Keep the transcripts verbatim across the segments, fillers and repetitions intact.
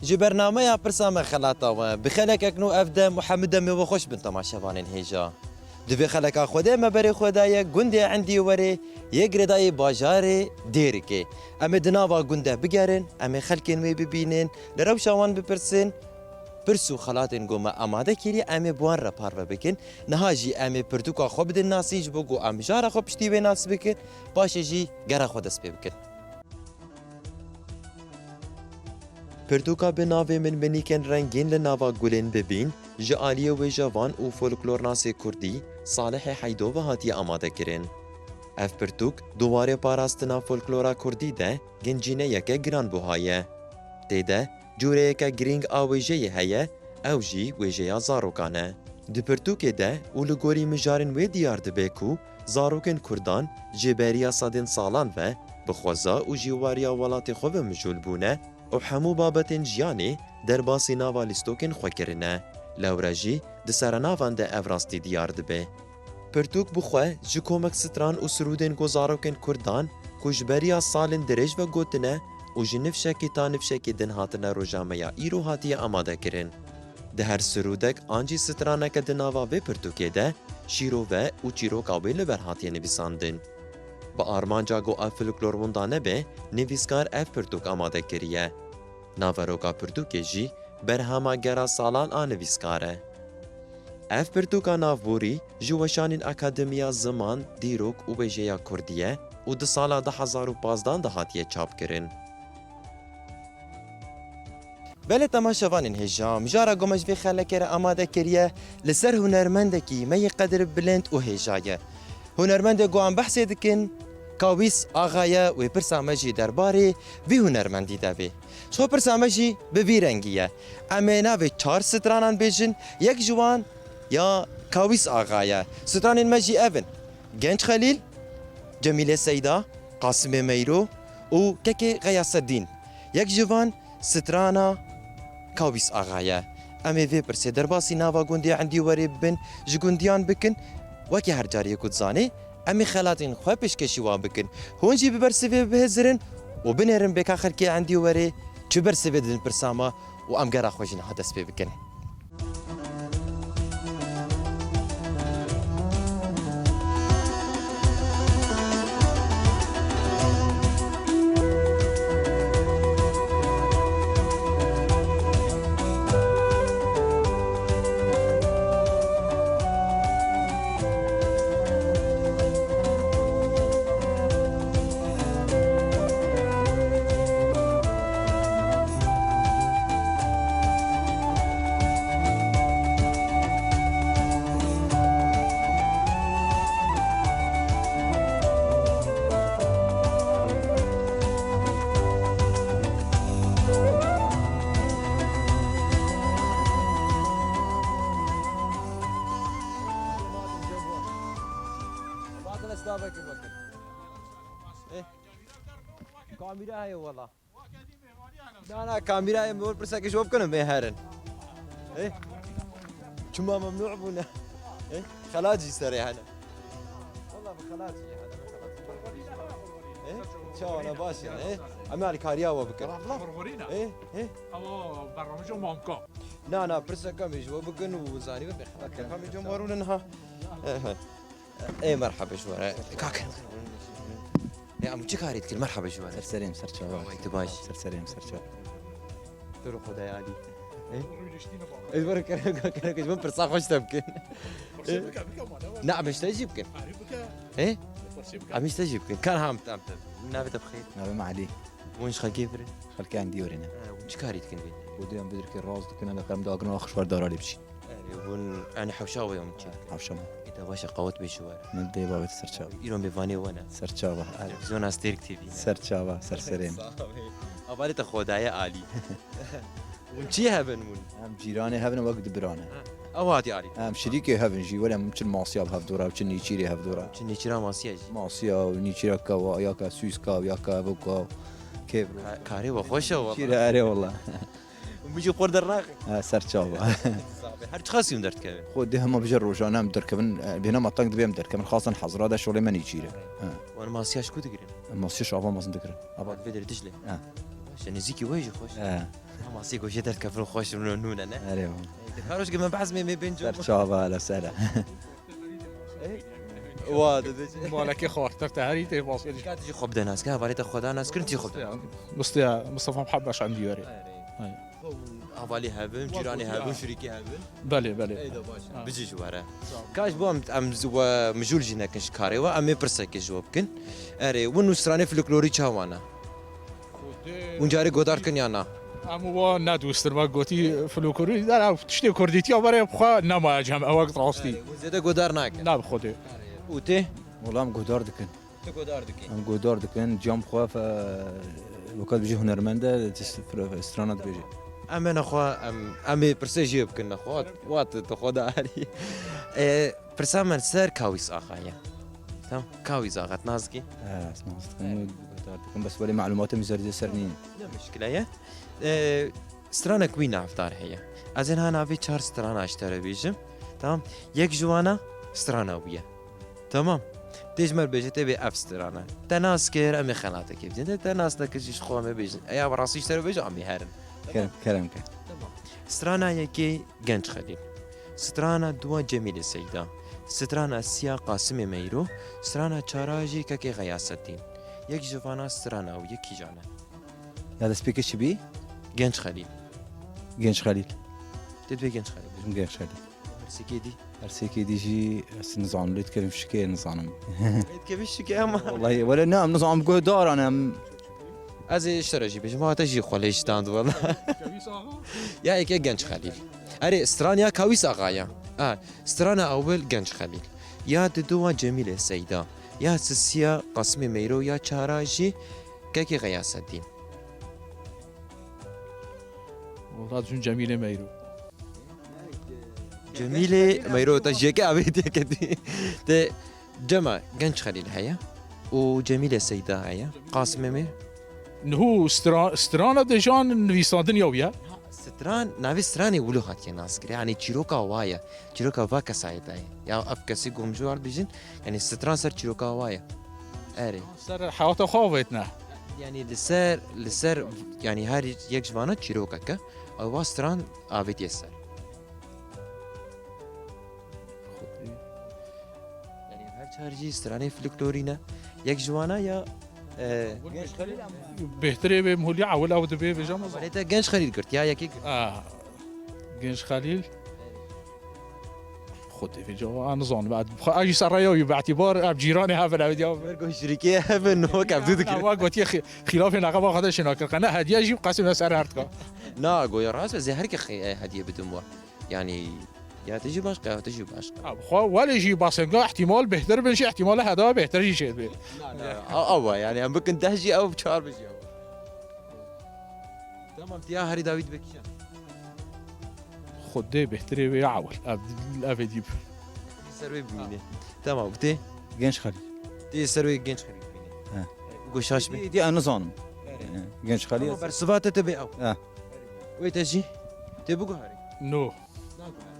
Ji bernameya Pirsa Me Xelata we, bi xelekek nû ev dem û hemû demê we xweş bin temaşevanên hêja. Di vê xeleka xwe de me berê xwe daye gundê Endî Werê yê girêdayî bajarê Dêrikê. Em ê di nava gund de bigerin, em ê xelkên wê bibînin, li rewşa wan bipirsin, pirs û xelatên ku me amade kiriye, em ê bi wan re parve bikin. Niha jî em ê pirtûka xwe bidin nasîn, ji bo ku em mijara xwe piştî wê nas bikin, paşê jî gera xwe dest pê bikin. Pirtûka bi navê Min Minîkên Rengîn li nava gulên bibîn ji aliyê wêjevan û folklornasê kurdî Salihê Heydo ve hatiye amadekirin. Ev pirtûk di warê parastina folklora kurdî de gencîneyeke giranbuha ye. Tê de cûreyeke girîng a wêjeyê heye, ew jî wêjeya zarokan e. Di pirtûkê de û li gorî mijarên wê diyar dibe ku zarokên kurdan ji beriya sedên salan ve bi xweza û jîwariya welatê xwe ve mijûl bûne û hemû babetên jiyanê derbasî nava lîstokên xwe kirine. Lewre jî di serenavan de ev rastî diyar dibe. Pirtûk bi xwe ji komek stran û sirûdên ku zarokên kurdan ku ji beriya salên dirêj ve gotine û ji nifşekî ta nifşekî din hatine roja me ya îro hatiye amadekirin. Di her sirûdek an jî straneke di nava vê pirtûkê de şîrove û çîroka wê li ber hatiye nivîsandin. Bi armanca ku ev folklor winda nebe, nivîskar ev pirtûk amade kiriye. Naveroka pirtûkê jî berhema Gera Salan a nivîskar e. Ev pirtûka navborî ji weşanên Akademiya Ziman, Dîrok û Wêjeya Kurdî ye û di sala du hezar û pazdan de hatiye çapkirin. Belê temaşevanên hêja, mijara ku me ji vê xelekê re amade kiriye, li ser hunermendekî me yê qedir bilind û hêja ye. Hunermendê ku em behsê dikin, Kawîs Axa ye, wê pirsa me jî derbarê vî hunermendî de bê. Ji xwe pirsa me jî bi vî rengî ye. Em ê navê çar stranan bêjin, yek ji wan ya Kawîs Axa ye. Stranên me jî ev in: Genç Xelîl, Cemîlê Seyda, Qasimê Meyro û Kekê Xeyaseddîn. Yek ji van strana Kawîs Axa ye. Em ê vê pirsê derbasî nava gundê Endî Werê bibin, ji gundiyan bikin. Wekî her cariyê ku dizanê, em ê xelatên xwe pêşkêşî wan bikin. Hûn jî bi bersivê bihizirin û binêrin bê ka xelkê Endî Werê çi bersivê didin pirsa me û em gera xwe jî niha dest pê bikin. Kamera heye wala. Na, na, kamerayê min wir pirseke ji we bikin û bê herin. Ê? Çima memnû bûne? Ê? Xelacî serê hene. Wala bi xelacî hene, bi xelacî. Ê? Çawa ne baş in, ê? Em ê alîkariya we bikin. Ê? Ê? Ewa, bernameca manka. Na, na, pirseke min ji we bikin û zanî we bê xelacî. Em ê cem warûnin ha. Ê, he. Ê, merhaba ji we re. Kak. Ê, em çi karî dikir? Merhaba ji we re. Ser serê min, ser çava. Waytî baş. Ser serê min, ser çava. Tu ro Xwedayê alî. Ê? Ez ber kere, kere, kere, ji min pirsa xweş te bikin. Ê? Na, em işte jî bikin. Ê? Em işte jî bikin. Kan ham tam te. Navê te bixêr. Navê min Elî. Hûn ji xelkê vir in? Xelkê Endî Werê ne. Ê, hûn çi karî dikin vê? Hûn dê em bidirkê rast dikin, em dikir dagin axir ji ber dara lê biçîn. Erê, hûn, yani, hewşa wê hûn çêkin? Hewşa me. Ê, te baş e, qewet bê ji we re. Min dê babet ser çava. Îro mêvanê we ne. Ser çava. Televîzyona Stêrk T V ne. Ser çava, ser serê min. Sağ ol. Hevalê te Xwedayê alî. Hûn çi hev in hûn? Em cîranê hev in, wek du biran e. Ha. Ew hatî alî. Em şirîkê hev in jî, wele em çi masiya bi hev dora, çi nêçîrê hev dora. Çi nêçîra masiya jî? Masiya û nêçîra kewa, ya ke sûska, ya ke evoka, kêv. Ka-, karê we xweş e wala. Nêçîra, erê wala. Min jî xwar dernaxin. Ha, ser çava. Her çiqas yûn derdikeve? Xwe dê hema bije rojane em derkevin, e, bêhna me teng dibe em derkevin. Xasan hezra de şolê me nêçîre. Ha. Wan masiya ji ku digirin? Masiya ji ava mezin digirin. Ava. Vê derê Dicle? Ha. Ji nêzîkî we jî xweş. He. Hema sê goşê derdikevin xweş in û nûne ne? Erê. Ê, te karoş ki me behs me, me bên Ser çava hele sere. Wa de de. Malekê xwe tev te herî tê basê. Ka tu jî xwe bide nas, ka hevalê te xwe da nas kirin, tu jî xwe bide nas. Mustiya, Mustafa Muhammed Şendiyarê. Erê. Erê. Hevalî hevin, cîranê hevin, şirîkî hevin. Belê, belê. Ey de baş. Ha. Bijî ji we re. Sağ ol. Ka ji bo em, em ji we mijûl jî nekin ji karê we, em ê pirsekê ji we bikin. Erê, win û stranê folklorî çawa ne? Hûn carê godar kin ya na? Em wa nedûstin, me gotî folklorî, der ew tiştê kurdîtiya berê bi xwe nemaye cem, ew wek rastî. Erê, hûn zêde godar nakin? Na bi xwedê. Û tê? Wala em godar dikin. Tu godar dikî? Em godar dikin, cem xwe fe-, weka dibêje hunermend e, ti s-, fir-, strana dibêje. Em ê nexwe, em, em ê pirsê jê bikin nexwe. Wat, tu xwe de arî. E, pirsa min ser Kawîs Axa ye. Tamam, Kawîs Axa, tu nas dikî? He, ez nas dikim, godar dikim. Bes welê malûmatê min zerê ser nîne. Ne mişkile ye. E, stranek wî navdar heye. Ez ê niha navê çar strana ji te re bêjim. Tamam, yek ji wana strana wî ye. Tamam. Tê ji me re bêje, tê bê ev strana. Te nas kir, em ê xelatekê bidin. Te, te nas nekir jî ji xwe em ê bêjin. Eya bi rastî ji te re bêje, em ê herin. Kerem, kerem ke. Tamam. Strana yekê Genç Xelîl. Strana dua Cemîlê Seyda. Strana siya Qasimê Meyro. Strana çara jî Kekê Xeyaseddîn. Yek ji vana strana û yek kîjan e? Ya destpêkê çi bî? Genç Xelîl. Genç Xelîl. Tê dibê Genç Xelîl. Bêjim Genç Xelîl. Her sêkê dî? Her sêkê dî jî ez nizanim, lê dikevim şikê nizanim. Lê dikevî şikê ama. Wallahî, wele ne, em nizanim guhdaran em. Ez ê ji te re jî bêjim, ha te jî xwe lê ji stand wela. Ya yekê Genç Xelîl. Erê, stran ya Kawîs Axa ya. Ha, strana ewil Genç Xelîl. Ya diduwa Cemîlê Seyda. Ya sisiya Qasimê Meyro, ya çara jî Kekê Xeyaseddîn. Wala dûn Cemîlê Meyro. Cemîlê Meyro, te jiyeke avêtiye kedî. Te cema Genç Xelîl heye û Cemîlê Seyda heye. Qasimê Meyro. Niho stra-, strana de jan nivîsandin ya wî ye? Stran, navê stranê wilo hatiye naskirê. Yanî çîroka wa ye. Çîroka va kesayê de ye. Ya ev kesî gomcu ar bijin. Yanî stran ser çîroka wa ye. Erê. Ser hewata xwe avêtine. Yanî li ser, li ser, yanî her yek ji vana çîrokeke, ew va stran avêtiye ser. Yanî her çar jî stranê folklorî ne. Yek ji vana ya, e, Bêhtirê bê mihûlî ewil ew dibê vêja me. Te Genç Xelîl girt, ya yekê girt. Ah, Genç Xelîl. Xwedê vê cava, ez nizanim. Ez, ez jî serreya wî bi îtîbar, ev cîranê hev in, ev diya. Wer go şirîkê hev in, wek ev dû dikin. Wa gotiye xî-, xîlafê neqeba xwe de şêna kir. Qe ne hediye jî qasî me ser her dika. Na, goya rast, ez ê her ke xê-, hediye bidim wa. Yanî, ya te jî başqa, ya te jî başqa. Ha, xwe welê jî basenga îhtîmal bêhtir bin jî, îhtîmal heda bêhtir jî çêdibe. Na, na, a-, awa, yanî em bikin deh jî ew, çar bin jî ew. Tamam, tiya herî dawî dibe kîjan? Xwedê bêhtirê wê ya ewil. Ev, ev ê dî bi. Ser wê bimîne. Tamam, tê? Genç Xelîl. Tê ser wê Genç Xelîl bimîne. He. Goşaş be. Dî, dî, ez nizanim. Erê. He, Genç Xelîl. Tamam, bersiva te tê bê ew. He. Wê te jî? Tê biguherî? No. Naguherî.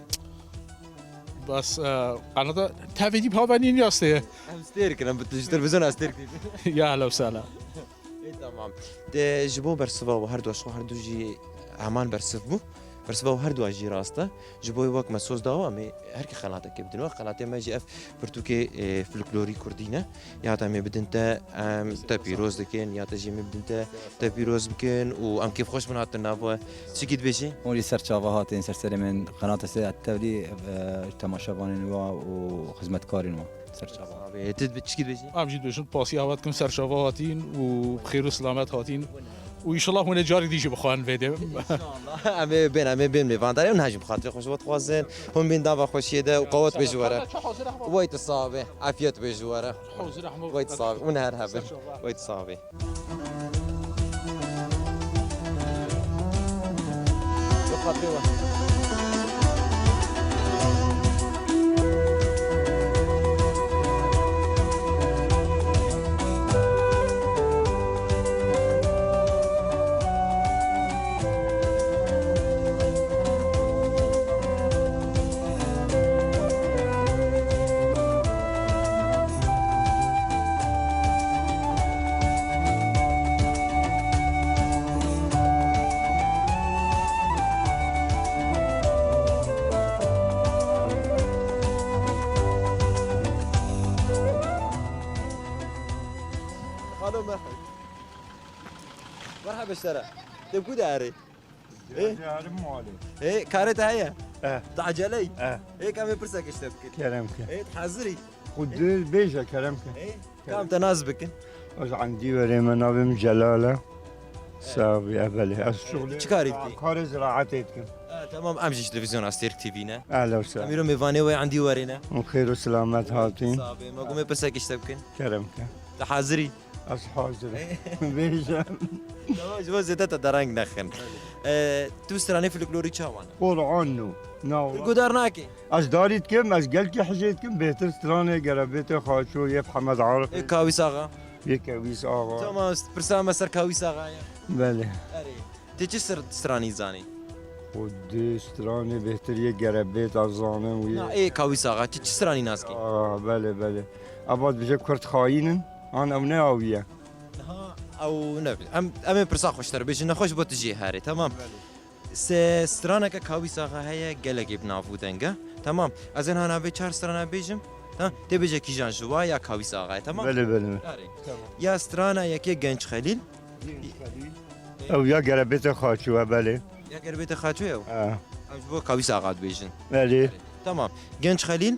Bas, e, qanada tevê dî bi havanî niyastê. Em stêr kin, em bi, ji televîzyona stêr kin. Ya hele wisa. Ê, tamam. Te ji bo bersiva we her du, ji xwe her du jî heman bersiv bû. Bersiva we her du jî rast e. Ji bo wek me soz dawa, em ê her ki xelateke bidin. Wek xelatê me jî ev pirtûkê, e, folklorî kurdî ne. Ya te em ê bidin te, em te pîroz dikin, ya te jî em ê bidin te, te pîroz bikin û em kêfxweş bin hatin nav we. Çikî dibêjî? Hûn jî ser çava hatin, ser serê min, qenata se tevlî, e, temaşevanên wa û xizmetkarên wa. Ser çava. Abi, tu çikî dibêjî? Em jî dibêjin, pasî hevat kim ser çava hatîn û bi xêr û silamet hatîn. Û înşallah hûn ê carek dî jî bixwin vê dê. Înşallah. Em ê bên, em ê bên mêvandarê û niha jî bi xatirê xwe ji we dixwazin. Hûn bên dava xweşiyê de û qewet bê ji we re. Wey tu sax bê. Afiyet bê ji we re. Wey tu sax bê. Hûn her hebin. Wey tu sax bê. Merhaba ji te re. Te ku de erê? Ê? Ziyaret malê. Ê, karê te heye? Eh. Te eceleyî? Eh. Ê, ka em ê pirsek ji te bikin. Kerem ke. Ê, hazirî? Xwe dê bêje kerem ke. Ê, ka em te nas bikin. Ez Endî werê, me navê min Celal e. Sax bî, e, belê. Ez şuxlê çi karî dikî? Karê ziraetê dikim. E, tamam, em jî ji televîzyona Astêrk T V ne. Ehlen we sehlen. Em îro mêvanê we Endî werê ne. Xêr û selamet hatîn. Sax bî, me gumê pirsek ji te bikin. Kerem ke. Te hazirî? Ez hazir im. Bêje. Tamam, ji bo zêde te dereng nexin. E, tu stranê folklorî çawa ne? Quran nû. Na, tu guhdar nakî? Ez darî dikim, ez gelkî hizê dikim, bêhtir stranê gere bêtê Xaço, yê Hemed Arif. Ê Kawîs Axa? Yê Kawîs Axa. Tamam, pirsa me ser Kawîs Axa ye. Belê. Erê. Tê çi sir-, stranî zanî? Xwedê stranê bêhtir yê gere bêt ez zanim wî. Na, ê Kawîs Axa, çi, çi stranî nas kî? Aa, belê, belê. Ev dibêje kurd xayîn in, an ew ne awiye? Niha ew ne, em, em ê pirsa xwe ji te re bêjin, nexweş bo tu jê herê, tamam? Belê. Se straneke Kawîs Axa heye, gelekî bi nav û deng e. Tamam. Ez ê niha navê çar strana bêjim. Tamam. Tê bêje kîjan ji wa ya Kawîs Axa ye, tamam? Belê, belê. Erê. Tamam. Ya strana yekê Genç Xelîl. Genç Xelîl. Ew ya gere bête Xaço e, belê. Ya gere bête Xaço ye ew? Ha. Em ji bo Kawîs Axa dibêjin. Belê. Erê. Tamam. Genç Xelîl,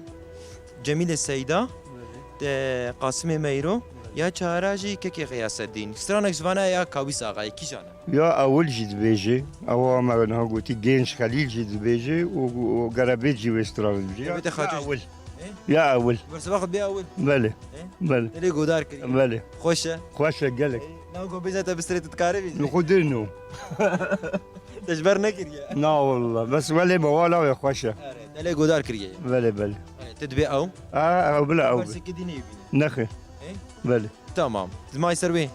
Cemîlê Seyda, belê, de Qasimê Meyro, belê, ya çara jî Kekê Xeyaseddîn. Stranek ji vana ya Kawîs Axa ye, kîjan e? Ya ewil jî dibêje, ewa me niha gotî, Genç Xelîl jî dibêje û, û gerebêt jî wê stran dibêje. Ya, ya ewil. Ê? Ya ewil. Bersiva xwe bê ewil. Belê. Ê? Belê. Te lê godar kiriye. Belê. Xweş e. Xweş e gelek. Ê, na ku bêje te bi strê tu dikarî bêjî? Min xwe dê no. Te ji ber nekiriye. Na wallah. Bes welê me wala wê xweş e. Erê, te lê godar kiriye. Belê, belê. Erê, tu dibê ew? A, ew bila ew. Bersikê dî neyê bîne. Nexê. Ê? Belê. Tamam. Di may ser wê? Belê.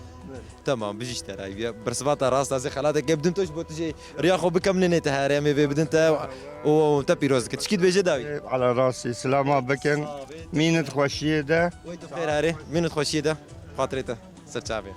Tamam, bijî ji te re. Ya, bersivata rast, ez ê xelateke bidim to ji bo tu jî riya xwe bikem, nênê te here, em ê vê bidin te û te pîroz dikin. Çikî dibêje dawî? Ala rastî, silama bikin. Sağ ol. Mînit xweşiyê de. Wey tu xêr herê, mînit xweşiyê de. Xatirê te. Ser çavê.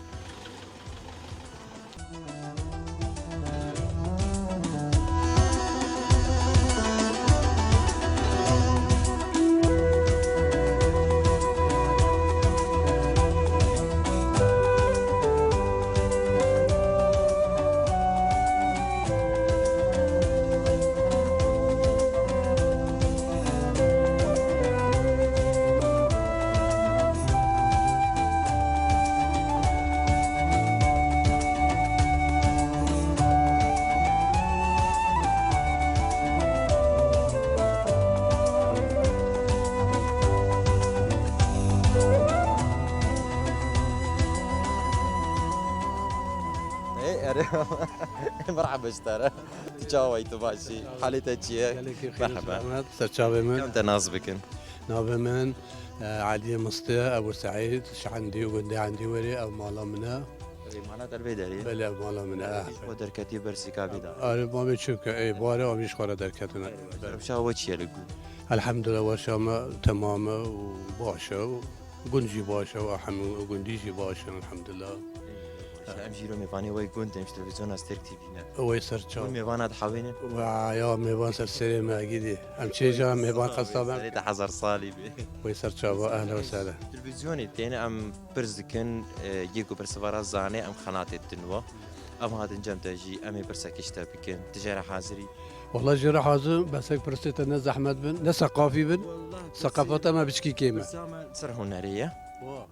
Ê, erê, merhaba ji te re. Tu çawa yî, tu baş î? Halê te çi ye? Gelekî xêr û selamet, ser çavê min. Merhaba. Em te nas bikin. Navê min, e, Eliyê Mistê, Ebû Seîd, ji Endî, gundê Endî werê, ev mala min e. Erê, mala te li vê derê? Belê, ev mala min e. Erê, tu ji xwe derketî ber sîka vê derê? Erê, ma vê çûke, ê, barê, em jî ji xwe re derketine. Erê, rewşa we çi ye li gund? Elhamdulillah, rewşa me temam e û baş e û gund jî baş e û hemû gundî jî baş in, elhamdulillah. Em jî îro mêvanê we gund in, ji televîzyona Stêrk T V ne. Wê ser çav. Hûn mêvana dihewînin? Wa ya mêvan ser serê me gidî. Em çêja mêvan qesta me. Serê te hezar salî be. Wê ser çava, ehlen we sehlen. Televîzyonê têne em pirs dikin, e, yê ku pirsivara zanê em xelatê ditin we. Em hatin cem te jî, em ê pirsekê ji te bikin. Tu jê re hazirî? Wala jê re hazir, besek pirsê te ne zehmet bin, ne seqafî bin. Wala, seqafata me biçkî kêm e. Pirsa me ser hunerê ye.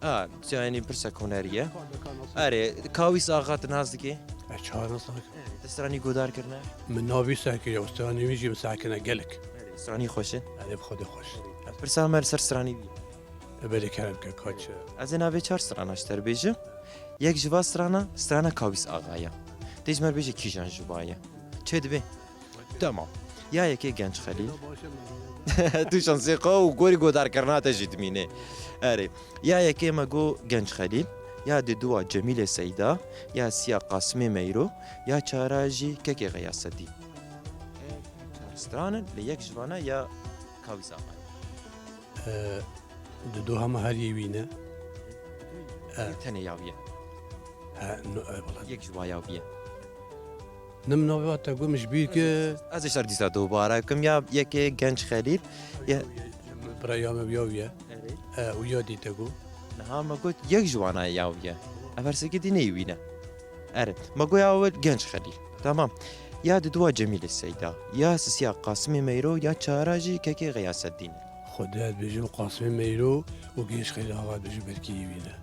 Wa. A, yanî pirsek hunerî ye. Erê, Kawîs Axa tu nas dikî? E, çawa nas nakim? Erê, tu stranî guhdar kirine? Min navî seh kiriye û stranî wî jî min seh kirine gelek. Erê, stranî xweş in? Erê, bi Xwedê xweş. Pirsa me li ser stranî bî. E, belê kerem ke kaç. Ez ê navê çar strana ji te re bêjim. Yek ji va strana, strana Kawîs Axa ye. Tê ji me re bêje kîjan ji va ye. Çê dibe? Tamam. Ya yekê Genç Xelîl. Tu şansê xwe û gorî godarkirina te jî dimîne. Erê. Ya yekê me got Genç Xelîl, ya diduwa Cemîlê Seyda, ya siya Qasimê Meyro, ya çara jî Kekê Xeyasedî. Çar stran in, lê yek ji vana ya Kawîs Axa ye. E, didu hema her yê wî ne. E. Tenê ya wî ye. He, no, e, wala. Yek ji wa ya wî ye. Nim navê te gum ji bîr ke. Ez ê şer dîsa dubare kim ya yekê Genç Xelîl. Ya. Bira ya me ya wî ye. Erê. E, û ya dî te got. Niha me got yek ji wana ya wî ye. Ev her sekê dî neyê wî ne. Erê, me goya ewil Genç Xelîl. Tamam. Ya diduwa Cemîlê Seyda, ya sisiya Qasimê Meyro, ya çara jî kekê Xeyaseddîn. Xwedê ez bêjim Qasimê Meyro û Genç Xelîl axa bêjim belkî yî wî ne.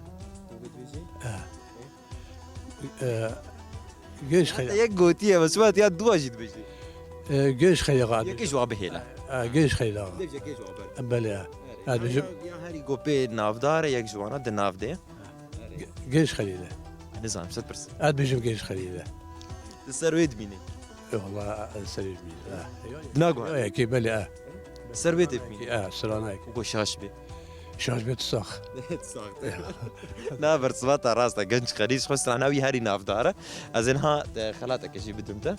Eh. Eh, Genç Xelîl. Yek gotiye, bes wet ya duwa jî dibêjî. Eh, Genç Xelîl axa. Yekê ji wa bihêle. Eh, Genç Xelîl axa. Dibêje Genç wa ber. Belê. Ya, ya herî gopê navdar e, yek ji wana di nav de. Ge-, Genç Xelîl e. Nizanim, se dipirs. Ez bêjim Genç Xelîl e. Di ser wê dimînî. E, wala, ez ser wê dimînî. E. Naguhar. Yo, yekê belê, e. Ser wê dimînî. E, sirana yekê. Go şaş bê. Şaş bê tu sax. Tu sax. Na, bersivata rast e, Genç Xelîl, xwe strana wî herî navdar e. Ez ê niha, e, xelateke jî bidim te.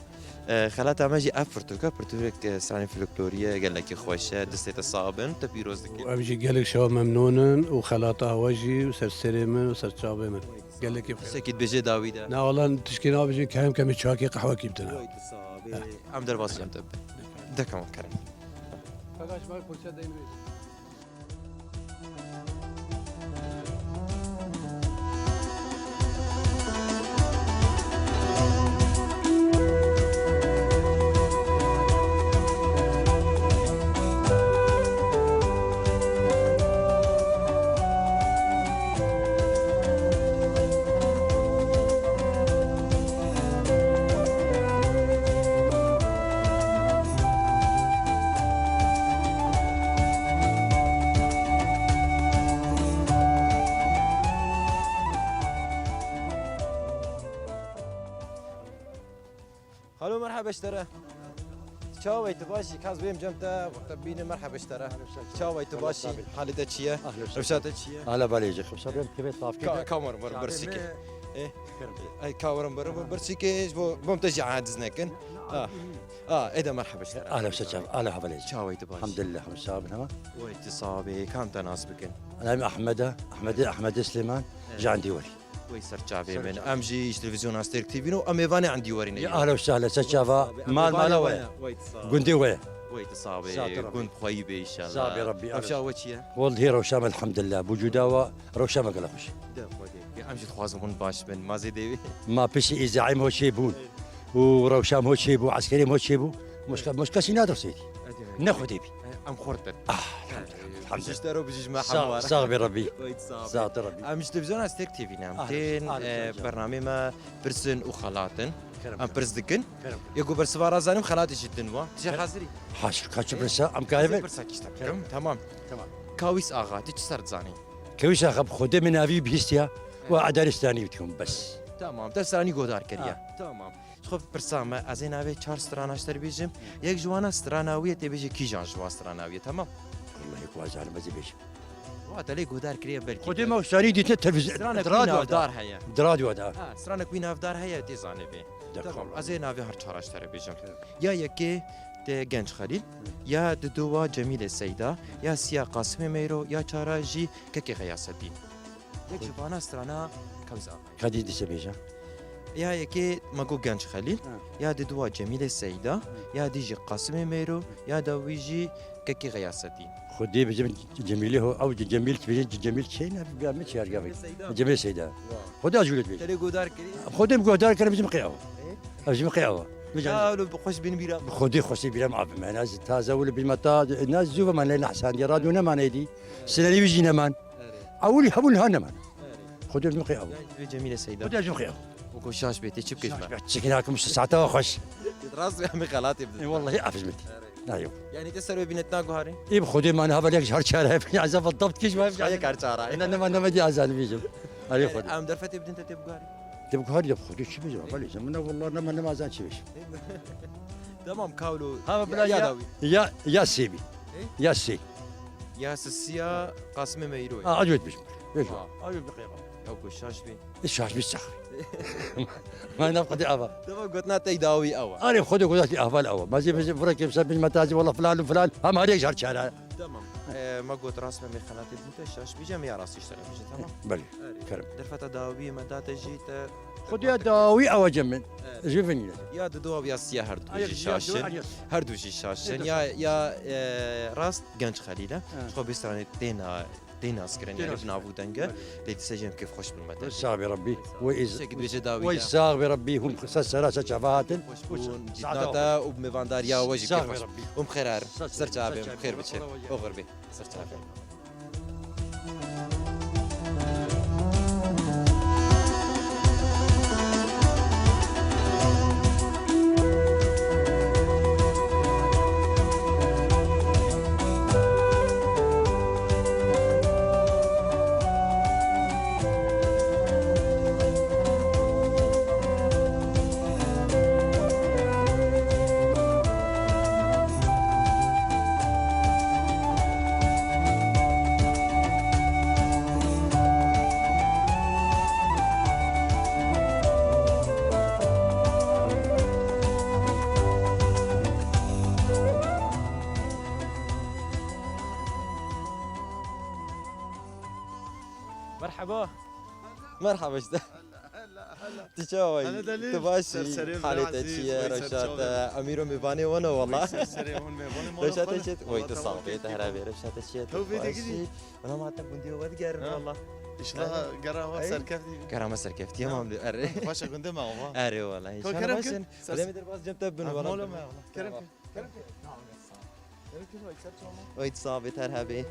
E, xelata me jî ev pirtûk e, pirtûkek, e, stranê folklorî ye, gelekî xweş e, destê te sax bin, te pîroz dikin. Em jî gelek şewa memnûn in û xelata we jî û ser serê min û ser çavê min. Gelekî xweş. Tiştekî dibêjê dawî de? Na, wala tişkê nabêjin, kêm kemî çakê qehwekî bidin. Way tu sax bê. Em derbasî em te bin. Deka wan kerem. Pagaş bak, polîsa deyne. Xalo, merheba ji te re. Çawa yî, tu baş î? Kas bêm cem te, wexta bîne, merheba ji te re. Çawa yî, tu baş î? Halê te çi ye? Rewşa te çi ye? Ahla balê jî. Xemsa bêm kivê tavkê de. Ka-, kameram ber, ber çîke. Ê. Ey, kameram ber, ber çîke, ji bo bom te jî aciz nekin. Ah. Ah, ê de merheba ji te re. Ahla wisa çav, ahla hevalê jî. Çawa yî, tu baş î? Elhamdülillah, xemsa bin hema. Wey, tu sax bî, kam te nas bikin? Navê min Ahmed e, Ahmedê, Ahmedê Silêman, ji Endî werî. Wey ser çavê min. Em jî ji televîzyona Stêrk T V ne û em mêvanê Endî werî ne. Ya ehlen we sehlen, ser çava. Mal mala we ye. Gundê we ye. Wey tu sax bê. Gund bi xweyî bê înşallah. Sax bê Rebbî. Rewşa we çi ye? Wellehî rewşa me elhamdulillah. Bi wicûda we rewşa me gelek xweş e. De Xwedê. Em jî dixwazin hûn baş bin. Ma zêdê wê. Ma piştî îzaîm ho çê bûn. Û rewşa me ho çê bû, eskerê me ho çê bû. Muşka, muşka sîna dirsêdî. Ne Xwedê bî. Em xurt bin. Ah, elhamdülillah. Elhamdülillah. Bijî ji te re û bijî ji me hemû re. Sax bê Rebbî. Sax bê Rebbî. Em ji televîzyona Stêrk T V ne. Em tên, e, bernamê me pirs in û xelat in. Em pirs dikin. Yê ku bersiva re zanim xelatê jî din wa. Tu jî hazir î? Haşir, ka çi pirsa, em kaye ver. Pirsa kişte bikim. Tamam. Tamam. Kawîs Axa, tu çi ser dizanî? Kawîs Axa, bi Xwedê min navî bihîstiya. Wa Edarê Stranî dikim, bes. Tamam, te stranî guhdar kiriye. Tamam. Ji xwe pirsa me, ez ê navê çar strana ji te re bêjim. Yek ji wana strana wî ye, tê bêjê kîjan ji wan strana wî ye, temam? Wellehî ku ez zanim ez ê bêjim. Wa te lê guhdar kiriye belkî. Xwedê me stranî dîtine televîzyon, stranek wî navdar heye. Di radyo de. Ha, stranek wî navdar heye, tê zanibê. Tamam, ez ê navê her çara ji te re bêjim. Ya yekê te Genç Xelîl, ya didowa Cemîlê Seyda, ya siya Qasimê Meyro, ya çara jî Kekê Xeyaseddîn. Yek ji vana strana Kawîs Axa. Ka dî dîse bêje. Ya yekê me got Genç Xelîl, ya diduwa Cemîlê Seyda, ya dî jî Qasimê Meyro, ya dawî jî Kekê Xeyaseddîn. Xwedê bêje Cemîlê ho, ew Cemîl dibêje Cemîl çê ne, bi me çi yargavê. Cemîlê Seyda. Xwedê ez jûlê dibêje. Te lê guhdar kirî? Xwedê min guhdar kir, bêje min qey ew. Ez jî min qey ew. Ya lo bi xweş bin bîra. Xwedê xweşê bîra min abi me. Ez taze wili bîme ta, ne zû ve me lê nehsandiye, radyo nemane dî. Sinelî wî jî neman. Ewilî hebûn ha neman. Xwedê ji min qey ew. Vê Cemîlê Seyda. Xwedê ji min qey ew. Û ku şaş bê, tê çi bikî ji me? Çikî nakim, saeta xweş. Rast em ê xelatê bidin. Wellehî efizmet. Na yo. Yanî te ser wê bîne tu naguharî? Ê bi Xwedê mane hevalek ji her çar hev. Ez ev dabt kî ji me. Çayek her çar ay. Ne, ne, ne, ne, dî azan bîjim. Erê Xwedê. Em derfetê bidin te tê biguharî? Tê biguharî de bi Xwedê çi bêjim? Hevalê ji min ne, wallah ne, ne, ne, azan çi bêjim. Tamam, kawlo. Ha, bila ya, ya, ya sê bî. Ya sê. Ya sisiya Qasimê Meyroyê. Ha, acayip bir şey. Beş. Ha. Acayip bir kıyma. Ya ku şaş bî. E, şaş bî sax. Ma ne kadar ava. Tamam, gotina te dawî ewa. Arê, Xwedê gotina te ahval ewa. Ma zî, ma zî vura kimse bilmez tazi, wallah filan û filan. Hem her yek jar çare. Tamam. E, ma got rast me, me xelatê din te şaş bîje, me ya rastî ji te re bêje, tamam? Belê. Kerem. Derfeta dawî me date jî te. Xwedê dawî ewa cem min. Ji vinî. Ya dido ya siya her du jî şaş in. Her du jî şaş in. Ya, ya, e, rast Genç Xelîl e. Ji xwe bê stranê têna tê naskirin, tê yani bi naskirin. Nav û denge, belê, lê dîsa jî em kêfxweş bin me. Sax be Rebbî. Wê îz-, wê sax be Rebbî, hûn ser sera ser çava hatin. Xweş bûn, dîtina te û bi mêvandariya we jî kêfxweş bin. Hûn bi xêr herin. Ser çavê, bi xêr biçin. Oxir bê. Ser çavê. Merhaba. Merhaba işte. Hela, hela, hela. Tu çawa yî? Hela Delîl. Tu baş î? Ser serê min, halê te çi ye? Reşa te? Em îro mêvanê we ne wela. Ser serê hûn mêvanê me ne. Reşa te çi ye? Wey, tu sax bî, te here bê. Reşa te çi ye? Tu baş î? Wela ma te gundî we digerin wela. Înşallah gera we serkeftî. Gera me serkeftî ye, mam li erê. Xweşe gundê me ava. Erê wela. Înşallah baş in. Bilê me derbas cem te bin wela. Kerem ke. Kerem ke. Oy, tu sax bî, te her hebî.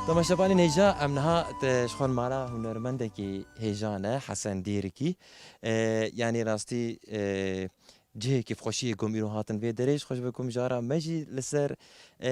Temaşevanên hêja, em niha te ji xwe li mala hunermendekî hêja ne, Hesen Dîrikî. E, yanî rastî, e, cihê kêfxweşiyê ku em îro hatin vê derê, ji xwe ji bo ku mijara me jî li ser, e,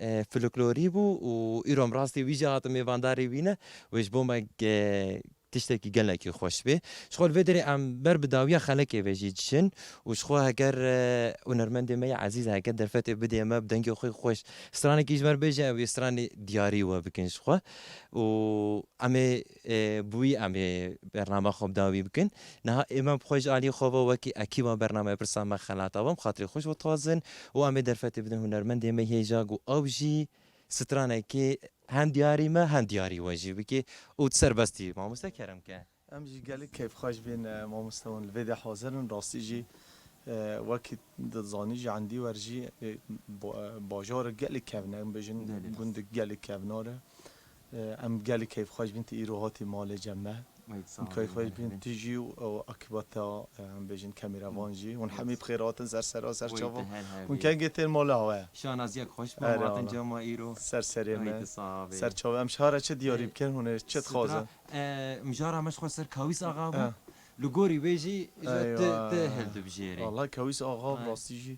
e, folklorî bû û îro em rastî wî jî hatin mêvandarê wî ne. Wê ji bo me ge-, tiştekî gelekî xweş bê. Ji xwe li vê derê em ber bi dawiya xelekê ve jî diçin û ji xwe heger, e, hunermendê me yê ezîz heger derfetê bidê me bi dengê xwe xweş stranekî ji me re bêje, ew ê stranê diyarî we bikin ji xwe. Û em ê, e, bi wî em ê bernama xwe bi dawî bikin. Niha ê me bi xwe ji alî xwe ve wekî ekîba bernameyê pirsa me xelata ve, em xatirê xwe ji we dixwazin û em ê derfetê bidin hunermendê me hêja ku ew jî stranekê hem diyarî me, hem diyarî we jî bike û tu serbest î, mamoste kerem ke. Em jî gelek keyfxweş bîn, e, mamoste hûn li vê de hazir in. Rastî jî, e, wekî dizanî jî endî wer jî, e, ba-, e, bajarek gelek kevn e, em bêjin, gelek rast, gundek gelek kevnar e. E, em gelek keyfxweş bîn tu îro hatî malê cem me. Wê, sağ ol, keyfxweş bîn tu jî û, û ekiba te, e, em bêjin kameravan jî. Hûn hemî bi xêr hatin ser sera ser çava. Wê, te her hebî. Hûn kengê tên mala we. Şanaziyek xweş, erê, me hatin cema îro. Ser serê me. Wê, te sağ bî. Ser çava. Em şara çi diyarî bikin, hûn ê çi dixwazin? E, mijara me ji xwe ser Kawîs Axa bû. E. Li gorî wê jî ji te, eywa, te hildibijêrî. Wala Kawîs Axa, e, rastî jî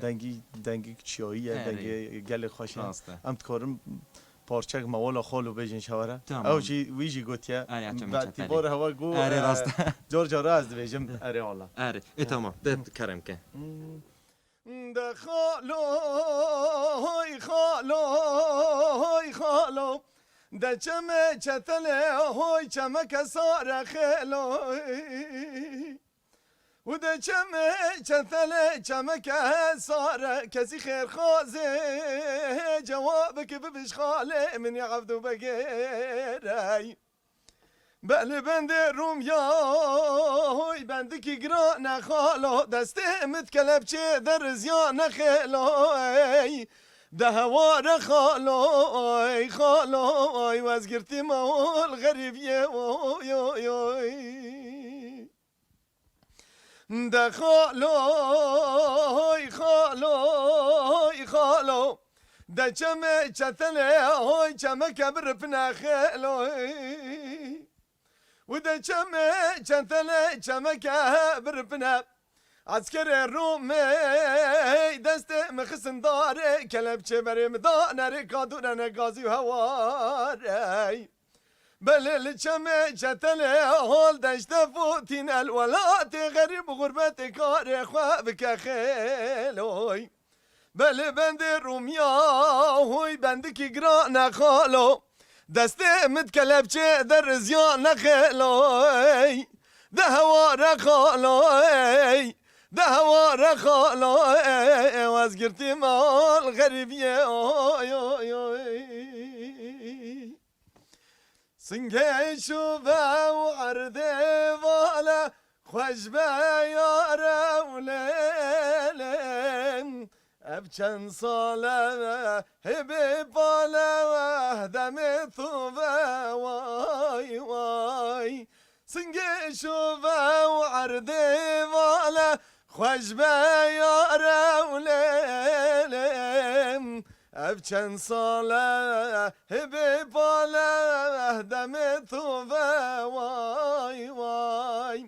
dengî, dengî çiyayî ye, erê, dengê gelê xweş e. Rast e. Em dikarin parçek mewala xalo bêjin şewere. Tamam. Ew jî, wî jî gotiye. Erê, em çeme çetelê. Tîvara hewa go, erê, e, rast e. Car cara ez dibêjim. Erê wala. Erê. E, tamam. De kerem ke. De xalo, hoy xalo, hoy xalo. De çeme çetele, hoy çemeke sare xelo. Û de çeme çetele çemeke sare, kesî xêrxwazê cewabek bibij xalê min ya evdû begêrey. Belê bendê Rûm ya hoy bendikî giran e xalo, destê min kelepçê de rizya ne xêlo ey. De heware xalo ey, xalo ey, wezgirtî mawul xerîbiyê oy oy oy. De xalo, hoy xalo, hoy xalo. De çeme çetele, hoy çemeke biripne xelo. Û de çeme çetele, çemeke biripne. Eskerê Romê destê min xistin darê, kelepçe berê min dane rê, kadûne ne gazî û hewarey. Belê li çemê çetelê hol deşte fûtîn el welatê xerîb û xurbetê karê xwe bike xêloy. Belê bendê Rûmiya hoy bendikî girane xalo. Destê min kelepçê de riziyane xêloy. De heware xaloy. De heware xaloy. Ez girtî mal xerîbiyê oy oy oy. Singê şûve û erdê vale xweş be yare û lêlên. Ev çend sale hê bê pale demê tu ve way way. Singê şûve û erdê vale xweş be yare û lêlên. Ev çend sale hê bê pale demê tu ve way way.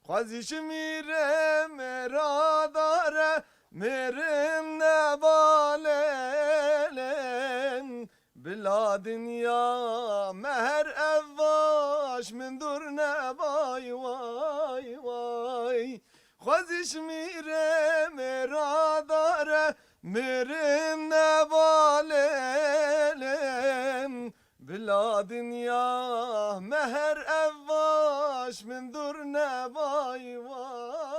Xwezî ji mîrê mêra dare mêrin nebalêlên. Bila dinya me her ev vaş min dur ne vay vay vay. Xwezî ji mîrê mêra dare mêrin nebalêlên. Bila dinya me her ev vaş min dur ne vay vay.